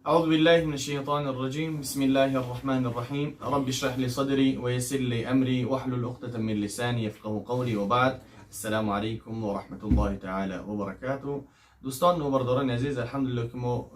أعوذ بالله من الشيطان الرجيم. بسم الله الرحمن الرحيم. رب اشرح لي صدري ويسر لي أمري واحلل عقدة من لساني يفقه قولي. وبعد، السلام عليكم ورحمة الله تعالى وبركاته. دوستان و برادران عزیز، الحمدلله که ما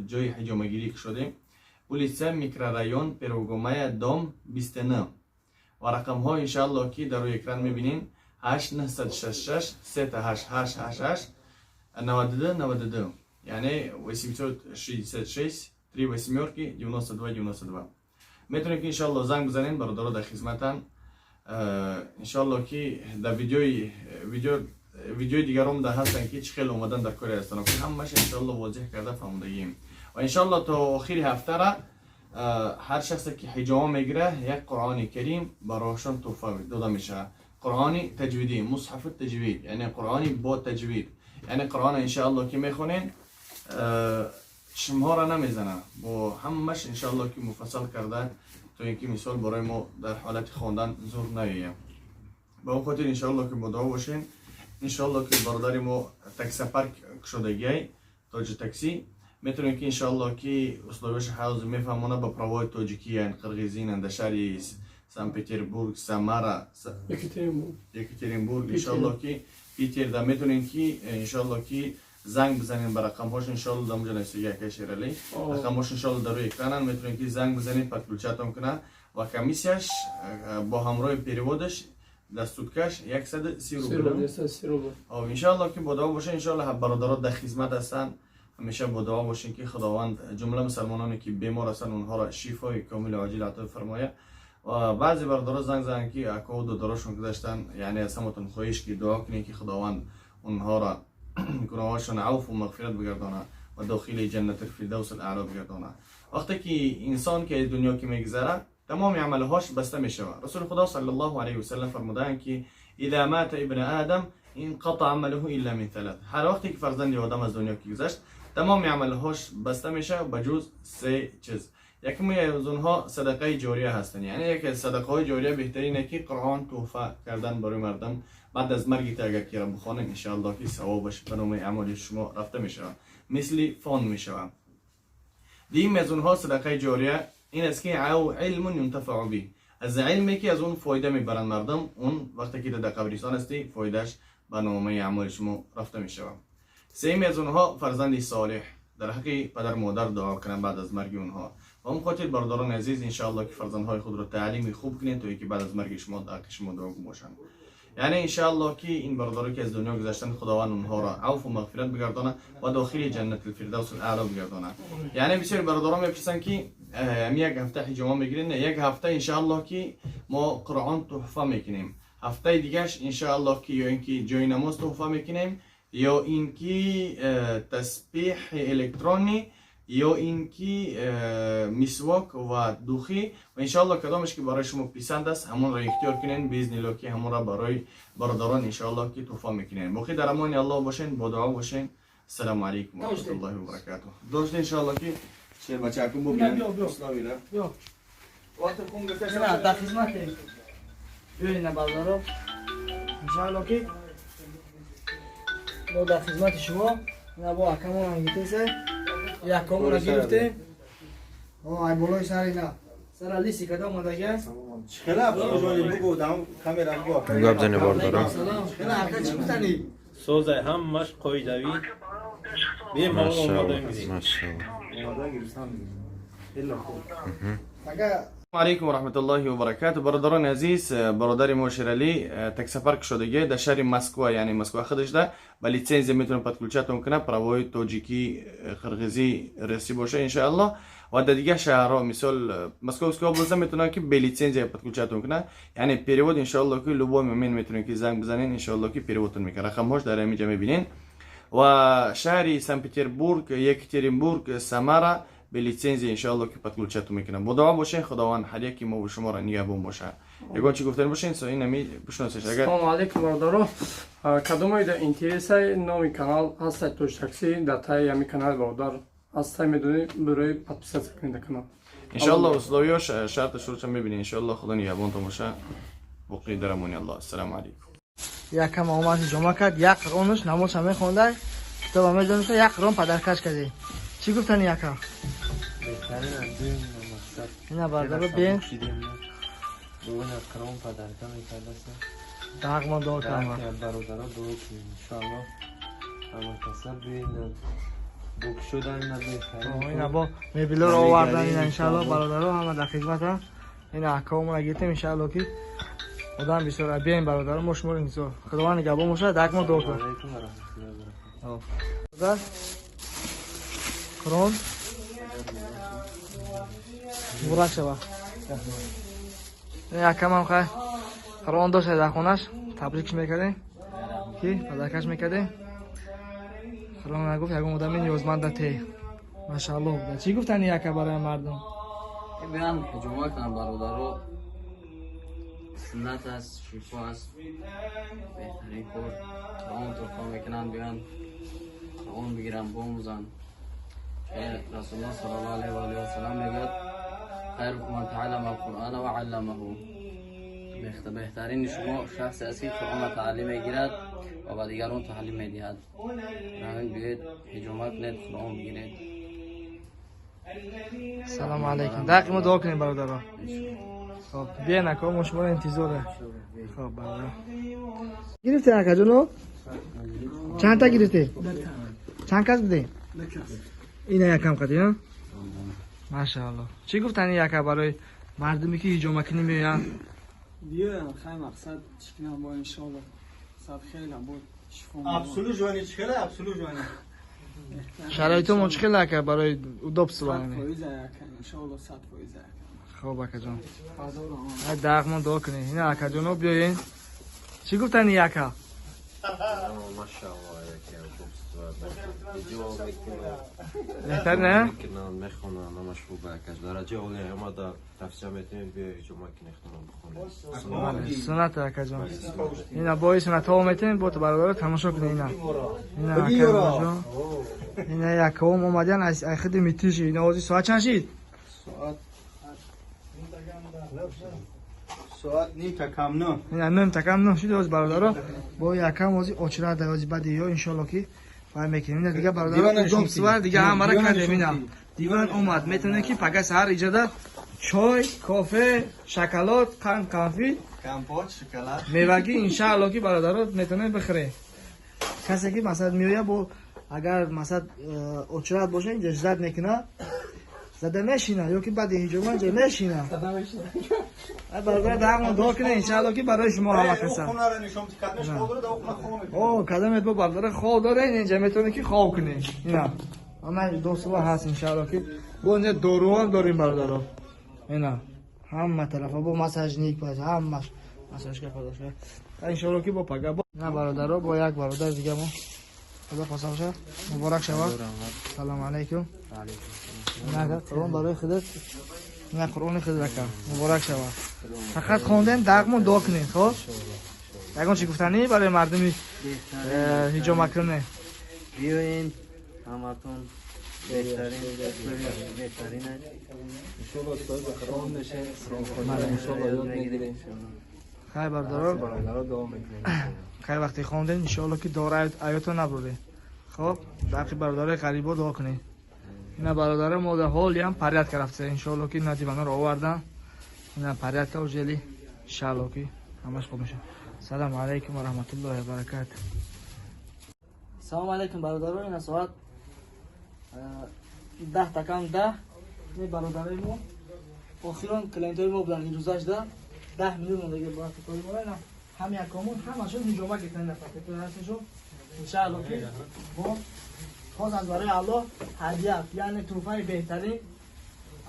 جای حجامگیری شدیم. улица микрорайон Первого мая، дом 29 و رقم ها انشاءالله که در روی اکران میبینین: 8966 3 8 8 8 8 92 92، یعنی 866 3 восьмерки 92 92. میتونید که انشالله زنگ بزنین، برادرها در خدمتن. انشالله که در ویدیوی دیگرم در هستن که چه خیلی اومدن در کار هستن که همش انشالله واضح کرده فهموندگیم. و انشالله تا آخر هفته را هر شخصی که حجامه میگیره، یک قرآن کریم براشون تحفه داده میشه. قرآن تجویدی، مصحف تجوید، یعنی قرآنی با تجوید، یعنی قرآن انشالله که میخونین چشمها را نمیزنه، با همش انشالله که مفصل کرده تا اینکه مثال برای ما در حالت خواندن زور نیایه. به اون خاطر انشالله که با دعا باشین. انشالله که برادر ما таксопарк شدگی تاج تاکسی، میتونیم که انشالله که условия ش حوز میفهمونه، با правои тоҷикӣ، یعنی قرغیزین، در شهر سن پتربورگ، سامارا، Екатеринбург. یکاترینبورگ، انشالله که پیتر دا میتونین که انشالله که زنگ بزنین به رقم هاش. انشالله در اونجا نوشته یک شیرالی رقم هاش انشالله در روی اکرانن. میتونین که زنگ بزنین، подключать تون کنه و комиссия ش با همراه перевод ش در сутка ش 130 روبل. 130 روبل. آه، انشالله که با دعا باشه. انشالله برادرات در خدمت هستن. همیشه با دعا باشین که خداوند جمله مسلمانانی که بیمار هستن، اونها را شفای کامل عاجل عطا فرمایه. و بعضی برادرها زنگ زدن که اکا و دادراشون گذاشتن، یعنی از همتون خواهش که دعا کنین که خداوند اونها را گناهاشون عفو و مغفرت بگردانه و داخل جنت الفردوس الاعلی بگردانه. وقتی که انسان که از دنیا که میگذره، تمام عملهاش بسته میشود. رسول خدا صلی الله علیه و سلم فرمودند که اذا مات ابن آدم انقطع عمله الا من ثلاث. هر وقتی که فرزند آدم از دنیا که گذشت، تمام عملهاش بسته میشه بجز سه چیز. یکم از اونها صدقه جاریه هستن، یعنی یکی از صدقه های جاریه بهترینه که قرآن تحفه کردن برای مردم. بعد از مرگ اگر که را بخوانن، انشاءالله که ثوابش به نام اعمال شما رفته میشه، مثل فان میشه. دیم از اونها صدقه جاریه این است که او علم ینتفع به، از علمی که از اون فایده میبرن مردم، اون وقتی که در قبرستان هستی، فایدهش به نامه اعمال شما رفته میشه. سیم از اونها فرزند صالح، در حق پدر مادر دعا کنن بعد از مرگ اونها. و اون خاطر برادران عزیز، انشاءالله که فرزندهای خود را تعلیم خوب کنین تا اینکه بعد از مرگ شما در حق شما دعاگو باشن. یعنی انشاءالله که این برادران که از دنیا گذشتن، خداوند اونها را عفو و مغفرت بگردانه و داخل جنت الفردوس الاعلی بگردانه. یعنی بسیار برادران میپرسن که یک هفته حجامه میگیرین؟ نه، یک هفته انشاءالله که ما قرآن تحفه میکنیم. هفته دیگهش انشاءالله که یا اینکه جای نماز تحفه میکنیم یا اینکه تسبیح الکترونی یا اینکه مسواک و духи. و انشاءالله کدامش که برای شما پسند است، همون را اختیار کنین. باذن الله که همون را برای برادران انشاءالله که تحفه میکنین. باقی در امان الله باشین، با دعا باشین. السلام علیکم و رحمت الله و برکاته. داشت انشاءالله که شیر بچه‌کم ببینن. بیا، بیا. بیا. وقت کن. نه، در خدمت. بیاین برادرها، انشاءالله که ما در خدمت شما. نه، با اکمون هم گیتیسه یکمون رو گرفتیم. آه، ای بالای سر اینا سر لیستی کدام آمدگی است. خیلی افزار بگو دام камера بگو. گپ زنی بردارم. سلام، نه، اکا چی گفتنی؟ سوزای همش قویدوی بی مال اومده میدی. ماشاءالله. اومده گرفتن، خیلی خوب. اگه علیکم و رحمت الله و برکاته. برادران عزیز، برادر ما شیرالی таксопарк شدگی در شهر مسکو، یعنی مسکو خودش ده با лицензия میتونه подключать تون کنه، правои тоҷикӣ، قرغیزی، روسی باشه انشاءالله. و در دیگه شهرها مثال Московской область میتونه که به лицензия подключать تون کنه، یعنی перевод. انشاءالله که любой момент میتونه که زنگ بزنین، انشاءالله که перевод تون میکنه. رقم هاش در اینجا میبینین. و شهر سن پتربورگ، یکاترینبورگ، سامارا به лицензия انشاءالله که подключать تون میکنه. با دعا باشه. خداوند هر یکی ما و شما را نگهبان باشه. یگان چی گفتن باشین، سو این نمی بشناسش اگر. Салому алейкум, бародаро. Кадомои да интересай, номи канал ҳастай Тоҷ Такси, дар таи ҳами канали бародар ҳастай, медонӣ, барои подписаться кунед дар канал. انشاءالله условия ش شرط شروطش میبینین. انشاءالله خدا نگهبانتون باشه. باقی در امان الله. السلام علیکم. Якам омад, ҳиҷома кард, як қиронаш намоза мехонда, китоба медониста, як қирон подарка ш кардем. Чӣ гуфтани, яка? Ина бародаро бин. Қуръон падарка мекардаса. Дағмон дуо кардам. Бародаро дуо кунед иншоаллоҳ. Ҳама каса бинанд. Бук шудан ина беҳтарин. Ина бо мебелро овардан ина иншоаллоҳ бародаро ҳама дар хидматанд. Ина акаомона гирифтем иншоаллоҳ ки одам бисёр биёем бародаро мо шуморо интизор. Худованд нигаҳбон бошад, дағмон дуо кун. Қуръон муборак шавад. Якамам хай Қуръон дошт дар хонаш, табрикш мекардем ки падаркаш мекардем. Қуръон нагуфт ягон одами ниёзманда те. Машааллоҳ. Чӣ гуфтани яка барои мардум? Биён ҳиҷома кунанд бародаро. Суннат аст, шифо аст. Беҳтарин кор. Қуръон туҳфа мекунанд, биён Қуръон бигиранд, бомӯзанд. Расулуллоҳ саллаллоҳу алайҳи ва олиҳи васаллам мегӯяд: хайрукум ман тааллама ал-Қуръона ва алламаҳу. Беҳтарини шумо шахсе аст ки Қуръонро таълим мегирад ва ба дигарон таълим медиҳад. Ҳамин биёед ҳиҷома кунед, Қуръон бигиред. Салому алайкум. Дақиқо дуо кунед бародаро. Хоб, биёен ака, мо шуморо интизоре. Хоб, бародар. Гирифтед ака ҷоно? Чанд та гирифтед? Чанд кас будед? Ина якам қади, ҳа? Машааллоҳ. Чӣ гуфтани яка барои мардуме ки ҳиҷома кунӣ меоянд? Биёям, хай мақсад чӣ кунам бо иншоаллоҳ. Сад хеле бо шифо. Абсолют ҷони чӣ хеле абсолют ҷони. Шароитомон чӣ хеле ака барои удобство? 100% ака, иншоаллоҳ 100% ака. Хоб акаҷон. Ай дағмон дуо кунед. Ина акаҷоно биёен. Чӣ гуфтани яка? Машааллоҳ, яке удобство. Беҳтар не? Мехонанд, ҳамаш хуб акаш. Дараҷаи олӣ ҳама да тавсия метавонем биё ҳиҷома кунед, худамон бихонем. Суннат акаҷон. Ина бои суннатҳо метавонем бо бародаро тамошо кунед ина. Ина акаҷон. Ина якаом омадян аз худи митиши. Ина ҳозир соат чанд шид? Соат ним та кам нӯ. Ина ним та кам нӯ шид ҳозир бародаро. Бо якам ҳозир очрат ҳозир баъди ё иншоаллоҳ ки вай мекунем. Ина дига бародаро удобство дига ҳамара кардем ина. Диван омад. Метавонем ки пага саҳар иҷода чой, кофе, шоколад, қанд, конфит, компот, шоколад, мевагӣ иншааллоҳ ки бародаро метавонем бихӯрем. Касе ки масалан меояд бо агар масалан очрат боша инҷа зад мекунад, зада мешина ё ки баъди ҳиҷома инҷа мешина. Бародар даҳамон дуо кунед иншааллоҳ ки барои шумо ҳама каса. О, кадамет бо бародаро хоб доред, инҷа метавонед ки хоб кунед. Ина. Ҳама дӯстҳо ҳаст иншааллоҳ ки бо инҷа доруҳам дорем бародаро. Ина. Ҳама тарафа бо массажник пас ҳамаш массажка худашка. Иншааллоҳ ки бо пага бо на бародаро бо як бародар дига мо. Худо хоста бошад. Муборак шавад. Салому алайкум. На Қуръон барои худат. На Қуръони худат ака. Муборак шавад. Фақат хондем дағмон дуо кунед, хоб? Ягон чӣ гуфтанӣ барои мардуми ҳиҷома кунед? Биёен ҳаматон беҳтарин, беҳтарин. Иншоаллоҳ соҳиби Қуръон мешавем, Қуръон иншоаллоҳ ёд мегирем. Хай бародаро, дуо мекунем. Хай вақте хондем иншоаллоҳ ки дора аёто набурдем. Хоб, дақи бародарои ғарибо дуо кунед. Ина бародаро мо дар ҳолиам порядка рафта иншоаллоҳ ки ина диванҳоро овардан. Ина порядка ужели иншоаллоҳ ки ҳамаш хуб мешавад. Салому алайкум ва раҳматуллоҳи ва баракатуҳ. Салому алайкум бародаро, ина соат 10 та кам 10. Ин бародарои мо охирон клиентҳои мо буданд ирӯзашда 10 миллион мондаги вақти кори мо ина ҳам якомон ҳамашон ҳиҷома гирифтан ина пакетҳои ҳасташон иншааллоҳ ки мо хоз аз барои Аллоҳ ҳадия, яъне туҳфаи беҳтарин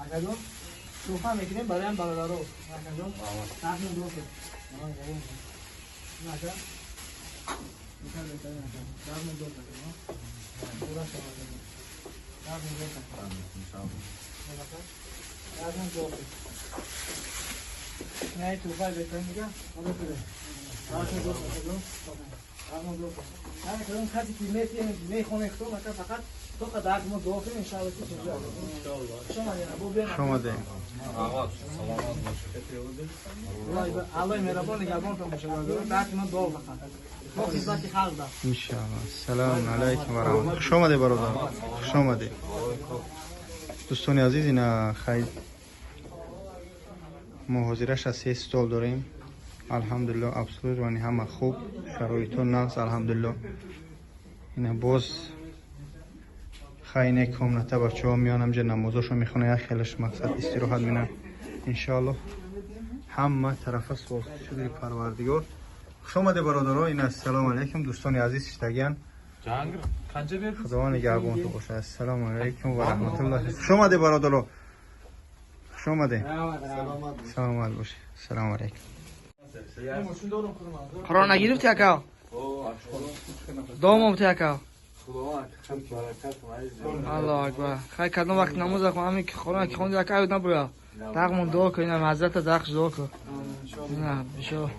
акаҷон туҳфа мекунем барои ҳам бародаро. Акаҷон тахмин дуо кун. Ака тахмин дуо кун. Муборак шавад. Тахмин дуо кун. Тахмин дуо кун. Не туҳфаи беҳтарин дига барои худат. Тахмин дуо кун. Тахмин дуо кун. Ҳар кадом касе ки мехонад худо ака фақат то қадар мо дуо кунем иншааллоҳ ки Хуш омадед. Саломат бошед. Аллоҳ меҳрабон нигаҳбонтон бошад бародаро. Даҳти мо дуо фақат. Мо хизмати халқ да. Иншааллоҳ. Салому алайкум ва раҳматуллоҳ. Хуш омадед бародар. Хуш омадед. Дӯстони азиз, ина хай мо ҳозираша се стол дорем. Алҳамдулилло, обслуживание ҳама хуб, шароито нағз, алҳамдулилло. Ина боз хай ина комната, бачаҳо меён ҳамҷа намозошо мехонанд, як хелаш мақсад истироҳат менанд. Иншоалло, ҳама тарафа соз, шукри Парвардигор. Хуш омаде, бародаро. Ина ассалому алайкум, дӯстони азиз иштагиян. Худованд нигаҳбонтон бошад. Ассалому алайкум ва раҳматуллоҳи. Хуш омаде, бародаро, хуш омаде, саломат бошед. Ассалому алайкум. Қуръон нагирифти, ака? Домом ти, ака. Аллоҳу акбар. Хай, кадом вақт намоз хон, ҳамин ки Қуръон ки хонди, ака, набояд. Дағмон дуо кун, ина ҳазрата дақш дуо кун. Ина бишо.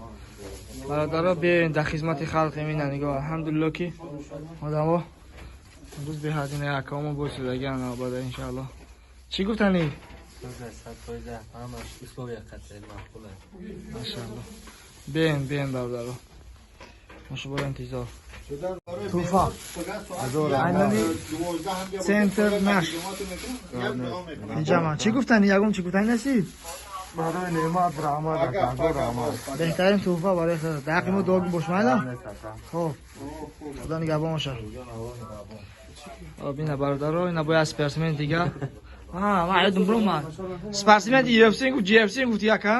Бародаро, биёен, дар хизмати халқ. Ина нигоҳ, алҳамдулилло, ки одамо имрӯз беҳад. Ина акаомо босидагиан абада, иншааллоҳ. Чӣ гуфтанӣ? 100%, ҳамаш условия қатъи маъқула. Машааллоҳ. Биёен, биёен, бародаро. Мо шуморо интизор. Туҳфа. Айнани центр наш. Инҷама. Чӣ гуфтанӣ? Ягон чӣ гуфтанӣ насиб? Барои неъмат раҳмат, ҳазор раҳмат. Беҳтарин туҳфа барои худо. Дар ҳаққи мо дуо бош, майла? Хоб. Худо нигаҳбон бошад. Хоб, ина бародаро, ина бояд спортсмен дига. А, ман айдум бромад. Спортсмен UFC гуфт, GFC гуфт, яка?